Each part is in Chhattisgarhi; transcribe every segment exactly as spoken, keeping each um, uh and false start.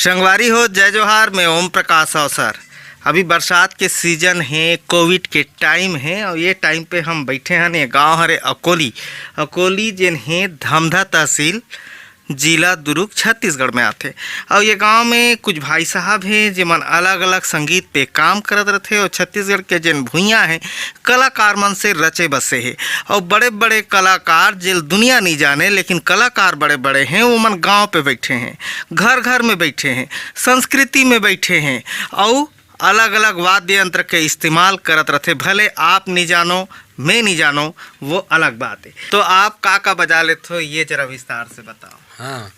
संगवारी हो, जय जोहार। मैं ओम प्रकाश अवसर। अभी बरसात के सीजन हे, कोविड के टाइम हे, अउ ये टाइम पे हम बैठे हन, ये गांव हरे अकोली। अकोली जेन हे, धमधा तहसील, जिला दुर्ग, छत्तीसगढ़ में आथे। अउ ये गांव में कुछ भाई साहब हे, जेमन अलग-अलग संगीत पे काम करत रथे, अउ छत्तीसगढ़ के जेन भुइयां हे, कलाकार मन से रचे बसे हे। अउ बड़े-बड़े कलाकार, जेल दुनिया नहीं जाने, लेकिन कलाकार बड़े-बड़े हैं, वो मन गांव पे बैठे हैं, घर-घर में बैठे हैं, संस्कृति में बैठे हैं, अउ अलग-अलग वाद्य यंत्र के इस्तेमाल करत रथे। भले आप नहीं जानो, मैं नहीं जानो, वो अलग बात है। तो आप का का बजा लेते हो, ये जरा विस्तार से बताओ। हाँ,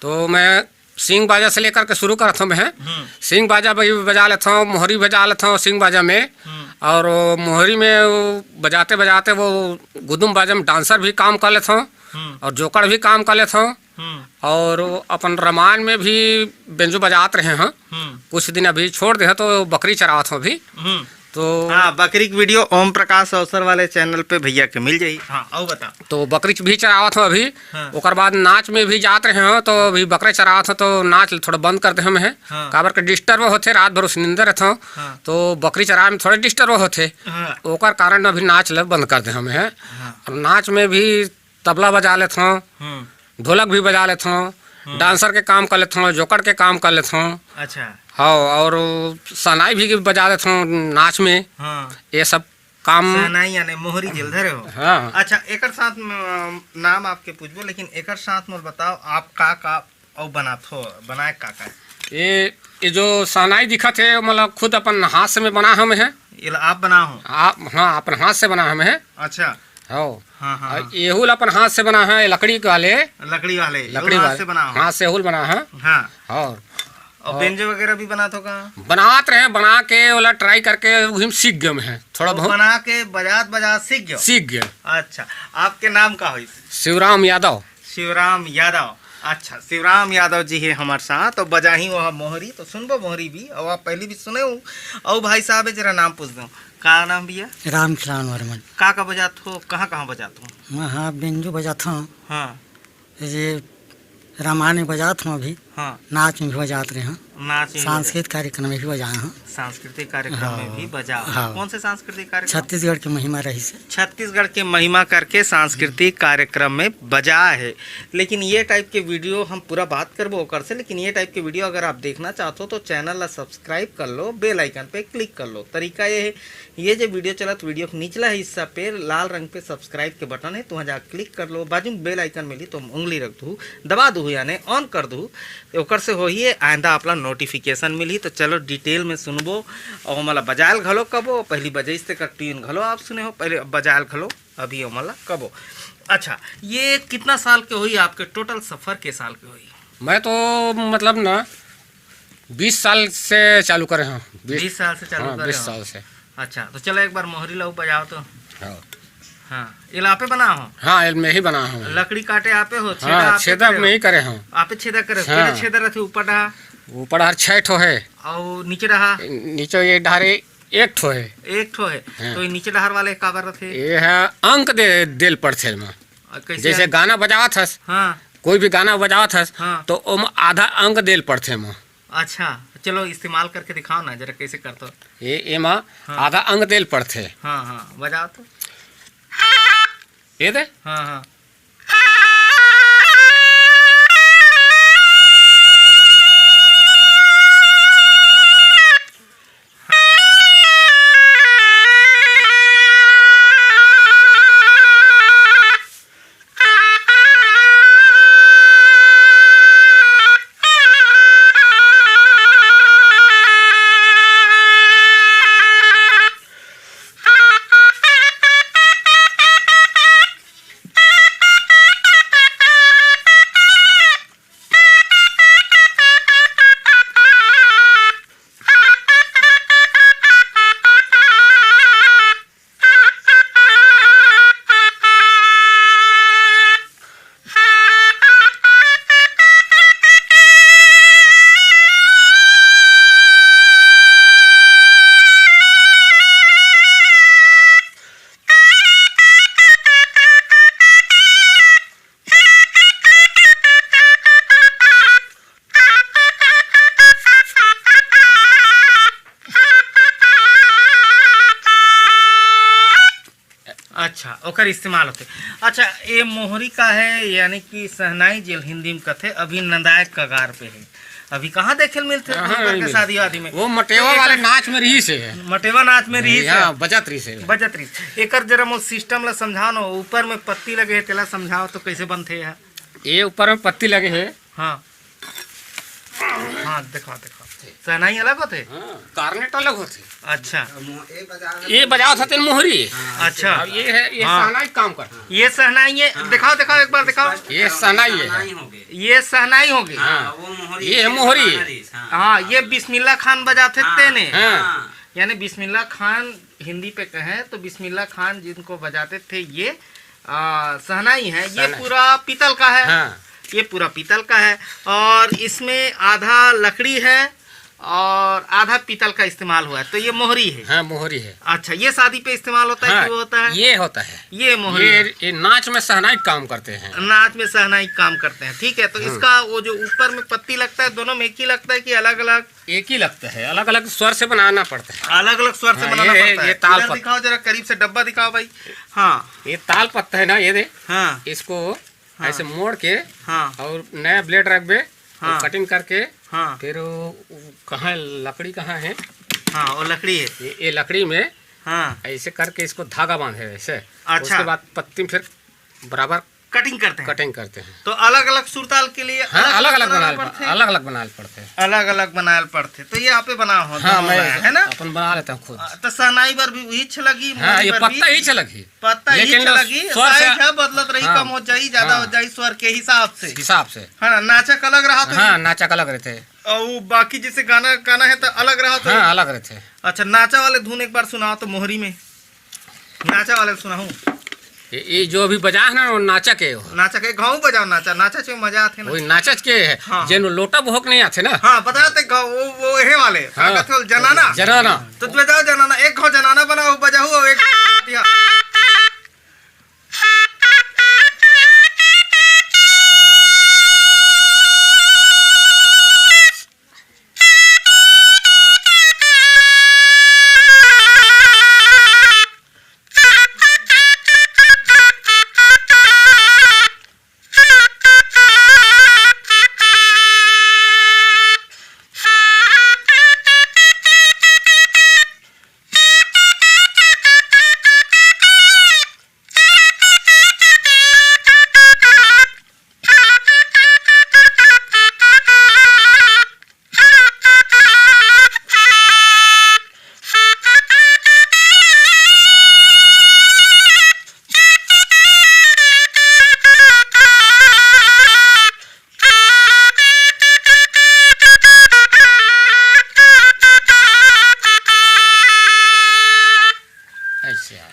तो मैं सींग बाजा से लेकर के शुरू करत हूँ मैं। हम्म। सींग बाजा भी बजा लेता हूँ, मोहरी बजा लेता हूँ सींग बाजा में। हम्म। और वो मोहरी में वो बजाते बजाते वो गुदुम बाजा में डांसर भी काम कर लेता हूँ। हम्म। और जोकड़ भी काम कर लेता हूँ। हम्म। और वो अपन रामायण में भी बेंजो बजात रहे हैं। हम्म। कुछ दिन अभी छोड़ दे हैं, तो बकरी चरावत हूँ अभी। हम्म। तो हाँ, बकरी के वीडियो ओम प्रकाश अवसर वाले चैनल पे भैया के मिल जाई। हाँ, अउ बता। तो बकरी भी चरावत हूँ अभी। हाँ। ओकर बाद नाच में भी जात रहे हूँ, तो अभी बकरी चरावत हूँ, तो नाच थोड़ा बंद कर दे हम है। हाँ। काबर के डिस्टर्ब होथे, रात भर उस नींदर रहत हूँ, हाँ। तो बकरी चरावे में थोड़ा डिस्टर्ब होथे। हाँ। ओकर कारण अभी नाच ल बंद कर दे हम है। हाँ। और नाच में भी तबला बजा लेत हूँ, हम्म। ढोलक भी बजा लेत हूँ, हम्म। डांसर के काम कर लेत हूँ, जोकड़ के काम कर लेत हूँ। अच्छा। हाँ, और शहनाई भी बजा लेत हूँ नाच में। हाँ। ये सब काम। शहनाई यानी मोहरी जेल धरे हो। हाँ। अच्छा, एकर साथ में, अ, नाम आपके पूछबो, लेकिन एकर साथ में बताओ, आप का का अउ बनात हो, बनाए का का? ये, ये जो शहनाई दिखत है, मतलब खुद अपन हाथ से में बना हम है। ये ला आप बना हो? आप, हाँ, अपन हाथ से बना हम है। अच्छा। हो। हाँ, हाँ, और हाँ। एहू ला अपन हाथ से बना है, लकड़ी वाले। लकड़ी वाले, लकड़ी एहू हाथ वाले। से बना हो? हाथ से एहू ला बना है। हाँ। और, और और बेंजो वगैरह भी बनात हो का? बनात रहे, बना के ओला ट्राई करके वही में सीख गए हैं थोड़ा तो बहुत। बना के बजात बजात सीख गए? सीख गए। अच्छा, आपके नाम का होइस? शिवराम यादव। शिवराम यादव। अच्छा, शिवराम यादव जी हे हमर साथ, तो बजाही वहाँ मोहरी, तो सुनबो मोहरी भी, और आप पहले भी सुने हो। और भाई साहब, जरा नाम पूछ दो, का नाम भैया? राम किलान वर्मन। का का बजात हो, कहाँ कहाँ बजात हो? मैं हाँ, बेंजो बजात हूँ। हाँ। ये रामायण में बजात हूँ अभी। हाँ। नाच में भी बजात रहे हूँ। नाच में भी बजा- सांस्कृतिक कार्यक्रम में भी बजाए हूँ। सांस्कृतिक कार्यक्रम में हाँ। भी बजा। हाँ। कौन से सांस्कृतिक कार्यक्रम? छत्तीसगढ़ के महिमा रहिस हे। छत्तीसगढ़ के महिमा करके सांस्कृतिक कार्यक्रम में बजा है। लेकिन ये टाइप के वीडियो हम पूरा बात करबो ओकर से, लेकिन ये टाइप के वीडियो अगर आप देखना चाहते हो तो चैनल ला सब्सक्राइब कर लो, बेल आइकन पे क्लिक कर लो। तरीका ये है, ये जो वीडियो चलत, वीडियो के निचला हिस्सा पे लाल रंग पे सब्सक्राइब के बटन है, तुहाँ जाके क्लिक कर लो, बाजू में बेल आइकन मिली तो उंगली रख दू, दबा दू, यानी ऑन कर दू। ओकर से होही आइंदा आप ला नोटिफिकेशन मिलही। तो चलो डिटेल में सुनबो, और ओमन ला बजायल घलो कबो, पहली बजाइस तेकर ट्यून घलो आप सुने हो, पहले बजायल घलो अभी ओमन ला कबो। अच्छा, ये कितना साल के होही आपके, टोटल सफर के साल के होही? मैं तो मतलब ना बीस साल से चालू करे हूँ। बीस बीस साल से चालू हाँ, करे बीस हो? साल से। अच्छा, तो चलो एक बार मोहरी ला बजाओ तो। हाँ। हाँ, ये ला आपे बना हो? हाँ, ये मैं ही बना हूँ। लकड़ी काटे आपे हो, छेदा हाँ, आपे छेदा करे हो? मैं ही करे हूँ। आपे छेदा करे हो? हाँ। केने छेदा रहते ऊपर डहा? ऊपर डहार छह ठो है। और नीचे डहा? नीचे ये डहार एक ठो है। एक ठो है। हाँ। तो ये नीचे डहार वाले काबर रहते? ये है अंक दे, देल पड़थे एमा। और कैसे जैसे अंक? गाना बजावत हस, हाँ। कोई भी गाना बजावत हस, हाँ। तो ओमा आधा अंक देल पड़थे एमा। अच्छा, चलो इस्तेमाल करके दिखाओ ना जरा, कैसे करते हो? ये एमा हाँ। आधा अंक देल पड़थे। हाँ, हाँ, बजाओ तो। ये दे। हाँ, हाँ। ओकर इस्तेमाल होथे। अच्छा, ये मोहरी का है, यानी कि सहनाई जेल हिंदी में कथे, अभी नंदाए कगार पे है। अभी कहाँ देखे ल मिलथे हाँ, हाँ, घर के शादी वादी में? वो मटेवा वाले नाच में रहिस हे। मटेवा नाच में रहिस हे। हाँ, बजत रहिस हे। बजत रहिस। एकर जरा मोर सिस्टम ला समझाओ ना, ऊपर में पत्ती लगे हे, तेला समझाओ तो कैसे बनथे? ये ऊपर में पत्ती लगे हे। हाँ। हाँ, देखा, देखा। सहनाई अलग होथे? हाँ, कार्नेट अलग होथे। अच्छा। ये बजावत हथिन मोहरी। अच्छा। अब ये है, ये हाँ। सहनाई काम करथे। ये सहनाई है, हाँ। दिखाओ, दिखाओ, एक बार दिखाओ। ये सहनाई है। ये सहनाई हो गई। हाँ, ये है मोहरी। हाँ, ये बिस्मिल्ला खान बजाथे हाँ। तेने। हाँ। यानी बिस्मिल्ला खान हिंदी पे कहें तो बिस्मिल्ला खान जिनको बजाते थे ये, आ, सहनाई है। ये पूरा पीतल का है। हाँ। ये पूरा पीतल का है और इसमें आधा लकड़ी है और आधा पीतल का इस्तेमाल हुआ है, तो ये मोहरी है। हाँ, मोहरी है। अच्छा, ये शादी पे इस्तेमाल होता है हाँ, कि वो होता है? ये होता है। ये मोहरी ये, है। ये नाच में सहनाई काम करते हैं। नाच में सहनाई काम करते हैं, ठीक है। तो हाँ। इसका वो जो ऊपर में पत्ती लगता है, दोनों में एक ही लगता है कि अलग अलग? एक ही लगता है, अलग अलग स्वर से बनाना पड़ता है। अलग अलग स्वर से हाँ, बनाना ये, पड़ता है। ये ताल पत्ता। दिखाओ जरा करीब से, डब्बा दिखाओ भाई। हाँ, ये ताल पत्ता है ना, ये दे। हाँ। इसको हाँ। ऐसे मोड़ के हाँ। और नया ब्लेड रखबे हाँ। कटिंग करके हाँ। फिर वो, वो कहाँ लकड़ी कहाँ है? हाँ, वो लकड़ी है। ये, ये लकड़ी में हाँ। ऐसे करके इसको धागा बांधे ऐसे। अच्छा। उसके बाद पत्ती में फिर बराबर कटिंग करते हैं। कटिंग करते हैं। तो अलग अलग सुरताल के लिए हाँ, अलग अलग बनाना पड़थे। अलग अलग बनाना पड़थे। अलग अलग बनाना पड़थे। तो ये आपे बना हो हाँ, मैं है ना? अपन बना लेता हूँ खुद। तो सहनाई बर भी वही छ लगी, हाँ, ये पत्ता ही छ लगी। पत्ता ही लेकिन चलगी, स्वर से साइज है बदलत रही, हाँ। कम हो जाई, ज्यादा हाँ। हो जाई स्वर के हिसाब से। हिसाब से। है ना, नाचक अलग रहा तो हाँ, नाचक अलग रहते। और बाकी जैसे गाना, गाना है तो अलग रहा तो हाँ, अलग रहते। अच्छा, नाचा वाले धुन एक बार सुनाओ तो मोहरी में। नाचा वाले सुनाओ। ये, ये जो अभी बजा है ना, वो नाचक है वो। नाचक है, गाँव बजाओ नाचा, नाचा से मजा आते ना। वही नाचक के है, हाँ। जेन लोटा भोग नहीं आते ना। हाँ, बता ते गाँव, वो, वो हे वाले, हाँ। का कहते हो, जनाना। जनाना। तो तू जाओ जनाना, एक घाव जनाना बनाओ, बजाओ, एक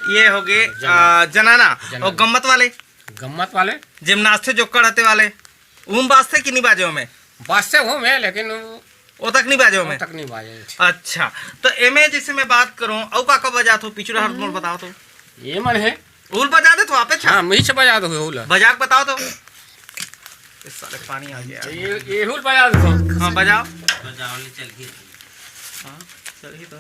ये हो गए जनाना। जनाना। और गम्मत वाले? गम्मत वाले? जिम नाचते जो कड़ते वाले, उम बाजते कि नहीं बाजे में? बाजते हो में, लेकिन वो तक नहीं बाजे में? तक नहीं बाजे। अच्छा, तो एमे जैसे मैं बात करूँ, अउ का का बजात हो, पिछू डहर मोर बताओ तो। ये मन है। उल बजा दे तो आपे छा। हाँ, मैं ही छा बजा दो, उल। बजा के बताओ तो। इस साले पानी आ गया। ये, ये उल बजा दो। हाँ, बजाओ। बजाओ, ले चल के। हाँ, चल ही तो।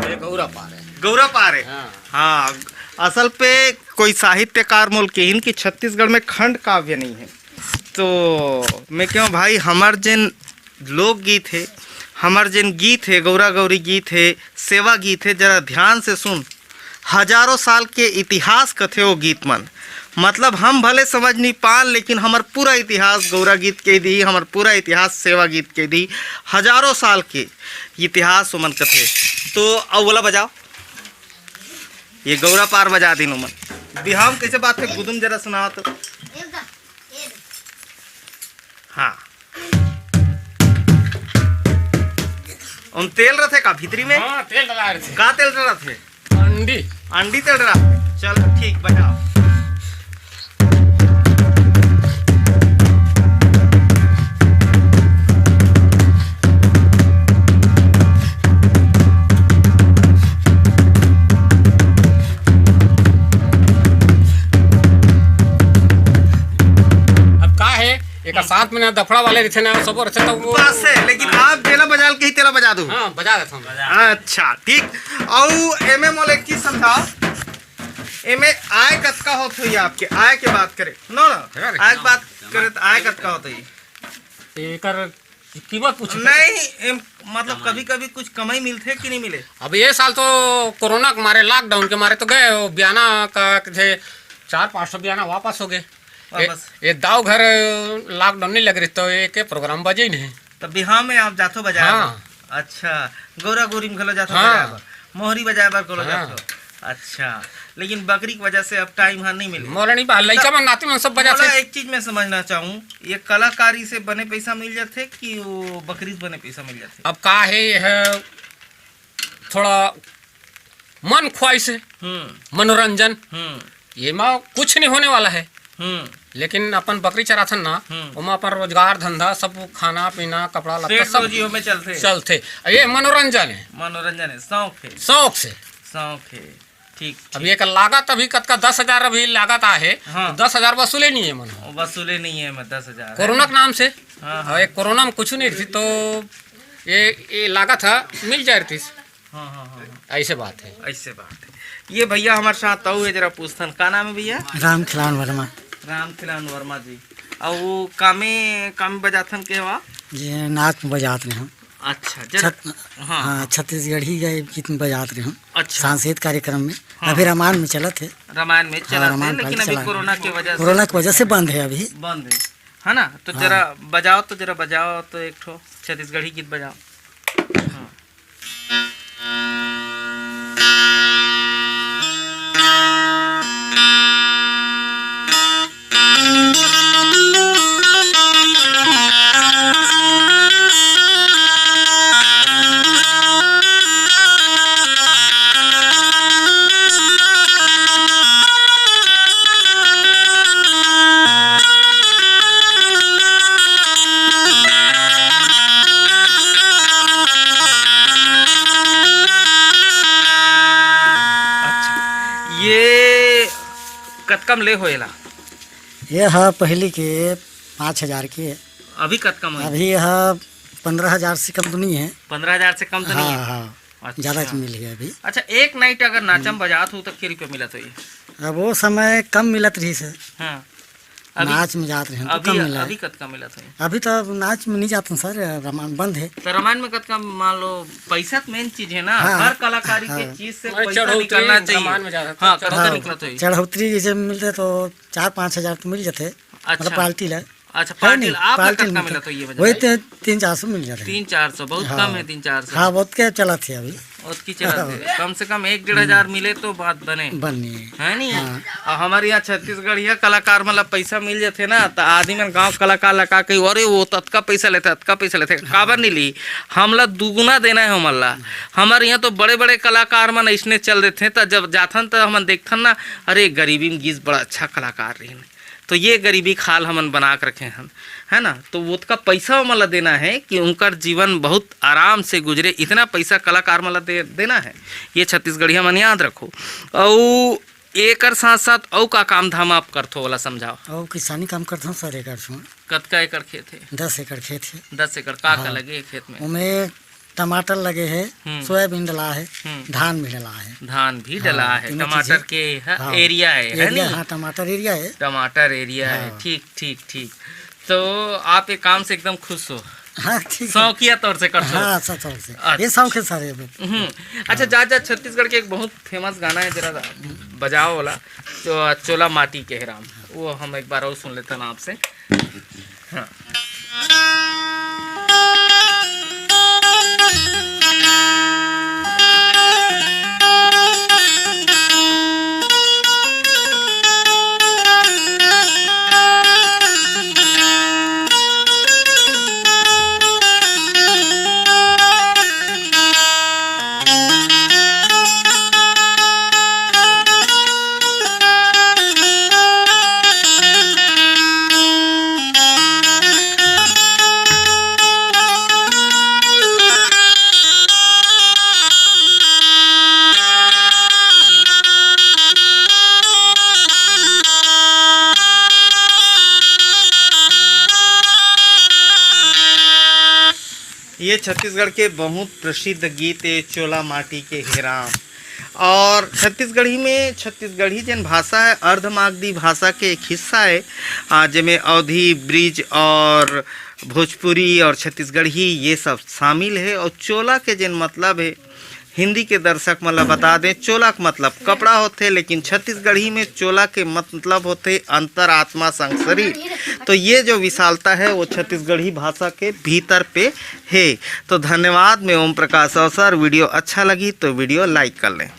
ये गौरा पार है। गौरा पार है। हाँ। हाँ, असल पे कोई साहित्यकार मोल केहिन कि छत्तीसगढ़ में खंड काव्य नहीं है। तो मैं कहूँ भाई, हमर जेन लोकगीत हे, हमर जेन गीत हे, गौरा गौरी गीत हे, सेवा गीत हे, जरा ध्यान से सुन। हजारों साल के इतिहास कथे वो गीत मन। मतलब हम भले समझ नहीं पान, लेकिन हमर पूरा इतिहास गौरा गीत के दी, हमर पूरा इतिहास सेवा गीत के दी। हजारों साल के इतिहास ओमन कथे। तो अब वाला बजाओ, ये गौरा पार बजा दिन ओमन। बिहाव में कैसे बात है, गुदुम जरा सुनाओ तो। हाँ। तेल रथे का भीतरी में? हाँ, तेल डला रथे। का तेल डला रथे? अंडी। अंडी तेल डला। चलो ठीक, बजाओ। अब का है, एक साथ में ना दफड़ा वाले रथे ना, सबो रथे तो वो बस है, लेकिन आप जेला बजाल के ही तेला बजा दो। हाँ, बजा देता हूँ। अच्छा, ठीक। अउ एमे मोला एक चीज समझाओ, एमे आय कतका होत होही आपके? आय के बात करे, नो, नो, है ना, आय के बात करे तो आय कतका होत होही? एकर कीमत पूछ नहीं, एम, मतलब कभी-कभी कुछ कमाई मिलथे कि नहीं मिले? अब ये साल तो कोरोना के मारे, लॉकडाउन के मारे तो गए हो, बियाना का कथे चार पाँच सौ बियाना वापस हो गए। वापस। ये, ये दाव घर लॉकडाउन नहीं लग रही तो एक प्रोग्राम बजे ही नहीं। तो बिहाव में आप जाथो बजाए हाँ। बर? अच्छा, गौरा गौरी में घलो जाथो हाँ। बजाए बर, मोहरी बजाए बर घलो हाँ। जाथो। अच्छा, लेकिन बकरी की वजह से अब टाइम हाँ नहीं मिले। मोला नहीं बा, लइका मन नाती मन सब बजाथे। मोला एक चीज मैं समझना चाहूँ, ये कलाकारी से बने पैसा मिल जाथे कि वो बकरी से बने पैसा मिल जाथे? अब का है, ये है थोड़ा मन ख्वाहिश है, हम्म। मनोरंजन, हम्म। ये मा कुछ नहीं होने वाला है। हम्म। लेकिन अपन बकरी चराथन ना, हम्म। ओमा अपन रोजगार धंधा सब, खाना पीना, कपड़ा लत्ता सेठ सब रोजी ओमे चलथे। चलथे। ये मनोरंजन है। मनोरंजन है, शौक है। शौक से। शौक है। ठीक, अब ठीक। ये का लागत अभी कतका, दस हजार अभी लागत आहे, हाँ। तो दस हजार वसूले नहीं है मन। वसूले नहीं है मैं दस हजार, है कोरोना ना? के नाम से। हाँ, हाँ। और ये कोरोना में कुछ नहीं रही तो ये, ये लागत है, मिल जाए रही। हाँ, हाँ, हाँ, हाँ। ऐसे बात है। ऐसे बात है। ये भैया हमारे साथ अउ है, जरा पूछथन, का नाम है भैया? राम खिलावन वर्मा। राम खिलावन वर्मा जी। अउ वो कामे, कामे बजाथन के वा? ये नाच में बजात रहे हम। अच्छा, जरा छत-, हाँ। हाँ, छत्तीसगढ़ी गए गीत में बजात रहे हम। अच्छा। सांस्कृतिक कार्यक्रम में। हाँ। अभी रामायण में चलत है। रामायण में हाँ, चलत है, रामायण लेकिन पाली अभी चला। कोरोना की वजह से कोरोना की वजह से बंद है अभी। बंद है, है ना? तो हाँ। जरा बजाओ, तो जरा बजाओ, तो एक ठो छत्तीसगढ़ी गीत बजाओ। हाँ। अच्छा, ये कतका म ले होएला? ये ह पहली के पाँच हजार के। अभी कतका म होही? अभी ह पंद्रह हजार से कम तो नहीं है। पंद्रह हजार से कम तो नहीं है? हाँ, हाँ। अच्छा। ज्यादा तो मिल गया अभी। अच्छा, एक नाइट अगर नाचम बजात हो तो के रुपया मिलत होही? अब वो समय कम मिलत रही से। हाँ। अभी, नाच में जात रहे हैं तो अभी, कम मिला है। अभी कतका मिलत होही? अभी तो अब नाच में नहीं जाते हैं सर, रामायण बंद है। तो रामायण में कतका, मान लो, पैसा तो मेन चीज है ना, हाँ, हर कलाकारी के हाँ। चीज से अरे, पैसा चढ़ोतरी निकलना चाहिए। रामायण में जाता था, हाँ, चढ़ोतरी हाँ, निकलत होही। चढ़ोतरी जैसे मिलते तो चार पाँच हजार तो मिल जाते, मतलब अच्छा। पार्टी ला। अच्छा, है पार्टी नहीं, ला, आप ला पार्टी कतका नहीं मिलता, मिलत होही ये वही बताइए। तो तीन चार सौ मिल जाते हैं। तीन चार सौ, बहुत हाँ। कम है तीन चार सौ। हाँ, बहुत क्या चला थे अभी। ओतकी चलत हे। कम से कम एक डेढ़ हजार मिले तो बात बने। बने। है नहीं? हाँ। और हमारे यहाँ छत्तीसगढ़िया कलाकार मन ला पैसा मिल जाथे ना, तो आदमी मन गाँव कलाकार ला का कही, "अरे, वो तो अतका पैसा लेथे, अतका पैसा लेथे।" काबर नहीं ली? हमला दुगुना देना है हमन ला। हमारे यहाँ तो बड़े-बड़े कलाकार मन अइसने चल देथे, त जब जाथन, त हमन देखथन ना, "अरे, गरीबी में गीस बड़ा अच्छा कलाकार रहिन।" तो ये गरीबी के हाल हमन बना के रखे हन, है ना? तो ओतका पैसा ओमन ला देना है कि उनकर जीवन बहुत आराम से गुजरे, इतना पैसा कलाकार मन ला दे, देना है। ये छत्तीसगढ़िया मन याद रखो। अउ एकर साथ-साथ अउ का काम धाम आप करथो, ओला समझाओ। अउ किसानी काम करथो सर, एकर से। कतका एकड़ खेत हे? दस एकड़ खेत हे। दस एकड़ का, का हाँ। लगे हे खेत में? ओमे टमाटर लगे हे, हम्म। सोयाबीन डला हे, हम्म। धान भी डला हे। धान भी हाँ, डला हे, तीनों टमाटर चीजें। के ह-, हाँ। एरिया हे, है एरिया, नहीं? हाँ, टमाटर एरिया हे। टमाटर एरिया हे, हाँ। ठीक, ठीक, ठीक। तो आप ये काम से एकदम खुश हो? हाँ, ठीक है। शौकिया तौर से करथो? हाँ, शौक से। अच्छा। ये शौक है सर, ये भी। हम्म। अच्छा, जा जा छत्तीसगढ़ के एक बहुत फेमस गाना हे, जरा बजाओ वाला, चो-, चोला माटी के हे राम, वो हम एक बार अउ सुन लेथन आपसे। हाँ। ये छत्तीसगढ़ के बहुत प्रसिद्ध गीत है चोला माटी के हे राम। और छत्तीसगढ़ी में, छत्तीसगढ़ी जेन भाषा है, अर्धमागधी भाषा के एक हिस्सा है, आ, जेमे अवधी, ब्रिज और भोजपुरी और छत्तीसगढ़ी ये सब शामिल है। और चोला के जेन मतलब है, हिंदी के दर्शक मन ल बता दें, चोला के मतलब कपड़ा होथे, लेकिन छत्तीसगढ़ी में चोला के मतलब होथे अंतरात्मा संग शरीर। तो ये जो विशालता है, वो छत्तीसगढ़ी भाषा के भीतर पे है। तो धन्यवाद, मैं ओम प्रकाश अवसर। वीडियो अच्छा लगी तो वीडियो like कर लें।